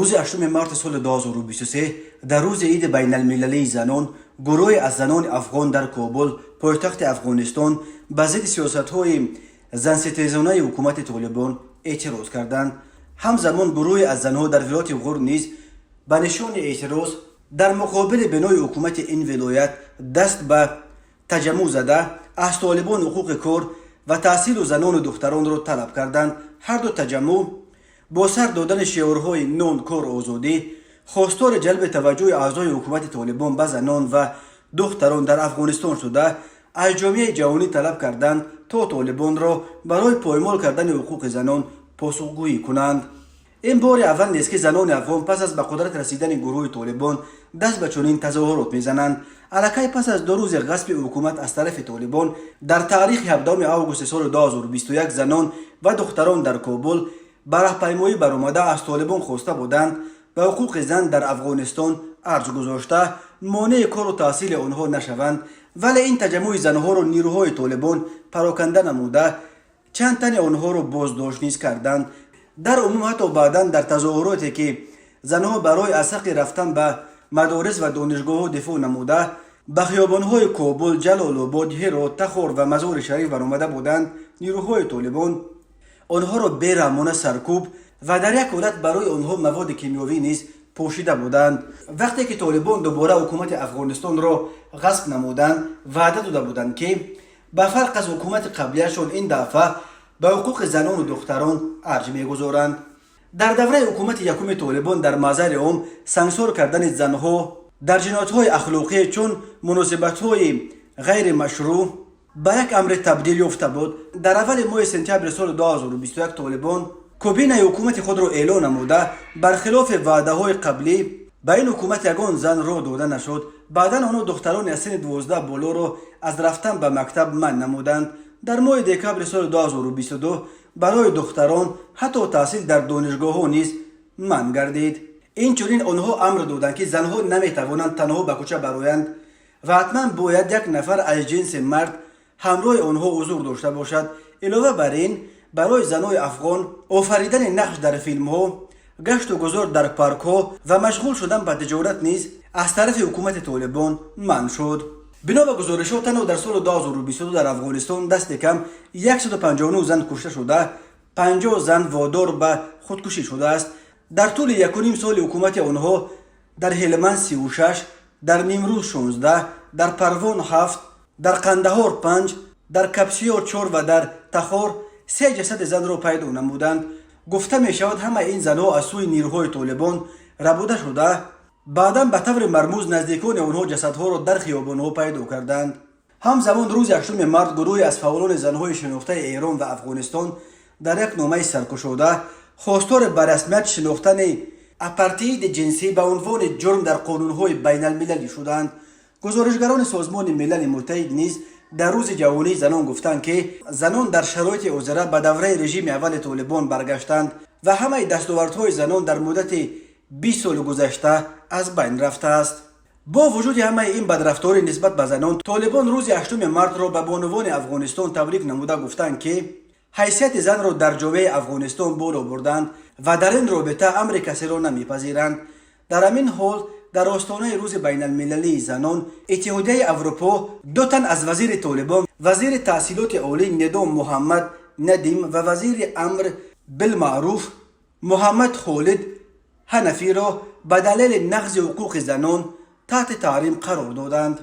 Рӯзи 8 марти соли 2023, дар рӯзи иди байналмилалии занон, гурӯҳе аз занони афғон дар Кобул, пойтахти Афғонистон, ба зидди сиёсатҳои занситезонаи ҳукумати Толибон эътироз карданд. Ҳамзамон гурӯҳе аз занҳо дар вилояти Ғур низ ба нишони эътироз дар муқобили бинои ҳукумати ин вилоят даст ба таҷаммӯъ зада, аз Толибон ҳуқуқи кор ва таҳсилу занону духтаронро талаб карданд. Ҳарду таҷаммӯъ бо сар додани шиорҳои «Нон, кор, озодӣ» хостори ҷалби таваҷҷӯҳи аъзои ҳукумати Толибон ба занон ва духтарон дар Афғонистон шуда, аз ҷомеаи ҷаҳонӣ талаб карданд, то Толибонро барои поймол кардани ҳуқуқи занон посухгӯӣ кунанд. Ин бори аввал нест, ки занони афғон пас аз ба қудрат расидани гурӯҳи Толибон даст ба чунин тазоҳурот мезананд. Аллакай пас аз 2 рӯзи ғасби ҳукумат аз тарафи Толибон дар таърихи 17 августи соли 2021 занон ва духтарон дар Кобул ба раҳпаймоӣ баромада, аз Толибон хоста буданд, ба ҳуқуқи зан дар Афғонистон арҷ гузошта, монеи кору таҳсили онҳо нашаванд. Вале ин таҷаммӯи занҳоро нирӯҳои Толибон пароканда намуда, чанд тани онҳоро боздошт низ карданд. Дар умум, ҳатто баъдан дар тазоҳуроте, ки занҳо барои аз ҳаққи рафтан ба мадорис ва донишгоҳҳо дифоъ намуда, ба хиёбонҳои Кобул, Ҷалолобод, Ҳерот, Тахор ва Мазори Шариф баромада буданд, нирӯҳои Толибон онҳоро бераҳмона саркӯб ва дар як ҳолат барои онҳо маводи кимиёвӣ низ пошида буданд. Вақте ки Толибон дубора ҳукумати Афғонистонро ғасб намуданд, ваъда дода буданд, ки ба фарқ аз ҳукумати қаблияшон ин дафъа ба ҳуқуқи занону духтарон арҷ мегузоранд. Дар давраи ҳукумати якуми Толибон дар маъзари ом сангсор кардани занҳо дар ҷиноятҳои ахлоқӣ, чун муносибатҳои ғайримашрӯъ, ба як амри табдил ёфта буд. Дар аввали моҳи сентябри соли 2021 Толибон кабинаи ҳукумати худро эълон намуда, бархилофи ваъдаҳои қаблӣ ба ин ҳукумат ягон зан роҳ дода нашуд. Баъдан онҳо духтарони аз синни 12 болоро аз рафтан ба мактаб манъ намуданд. Дар моҳи декабри соли 2022 барои духтарон ҳатто таҳсил дар донишгоҳҳо низ манъ гардид. Инчунин онҳо амр доданд, ки занҳо наметавонанд танҳо ба кӯча бароянд ва ҳатман бояд як нафар аз ҷинси мард ҳамроҳи онҳо ҳузур дошта бошад. Илова бар ин, барои занои афғон офаридани нақш дар филмҳо, гашту гузор дар паркҳо ва машғул шудан ба тиҷорат низ аз тарафи ҳукумати Толибон манъ шуд. Бино ба гузоришҳо, танҳо дар соли 2022 дар Афғонистон дасти кам 159 зан кушта шуда, 50 зан водор ба худкушӣ шудааст. Дар тӯли 1,5 соли ҳукумати онҳо дар Ҳелманд 36, дар Нимрӯз 16, дар Парвон 7, дар Қандаҳор 5, дар Капсиёр 4 ва дар Тахор се ҷасади занро пайдо намуданд. Гуфта мешавад, ҳамаи ин занҳо аз сӯи нирӯҳои Толибон рабуда шуда, баъдан ба таври мармуз наздикони онҳо ҷасадҳоро дар хиёбонҳо пайдо карданд. Ҳамзамон рӯзи 8 март гурӯҳе аз фаъолони занҳои шинохтаи Эрон ва Афғонистон дар як номаи саркушода хостори ба расмият шинохтани апартеиди ҷинсӣ ба унвони ҷурм дар қонунҳои байналмилалӣ шуданд. Гузоришгарони Созмони Милали Муттаҳид низ дар рӯзи ҷаҳонии занон гуфтанд, ки занон дар шароити ҳозира ба давраи режими аввали Толибон баргаштанд ва ҳамаи дастовардҳои занон дар муддати 20 соли гузашта аз байн рафтааст. Бо вуҷуди ҳамаи ин бадрафторӣ нисбат ба занон, Толибон рӯзи 8 мартро ба бонувони Афғонистон табрик намуда, гуфтанд, ки ҳайсияти занро дар ҷомеаи Афғонистон боло бурданд ва дар ин робита амри касеро намепазиранд. Дар ҳамин ҳол, дар остонаи рӯзи байналмилалии занон Иттиҳодияи Аврупо ду тан аз вазири Толибон, вазири таҳсилоти олӣ Нидо Муҳаммад Надим ва вазири амр билмаъруф Муҳаммад Холид Ҳанафиро ба далели нақзи ҳуқуқи занон таҳти таҳрим қарор доданд.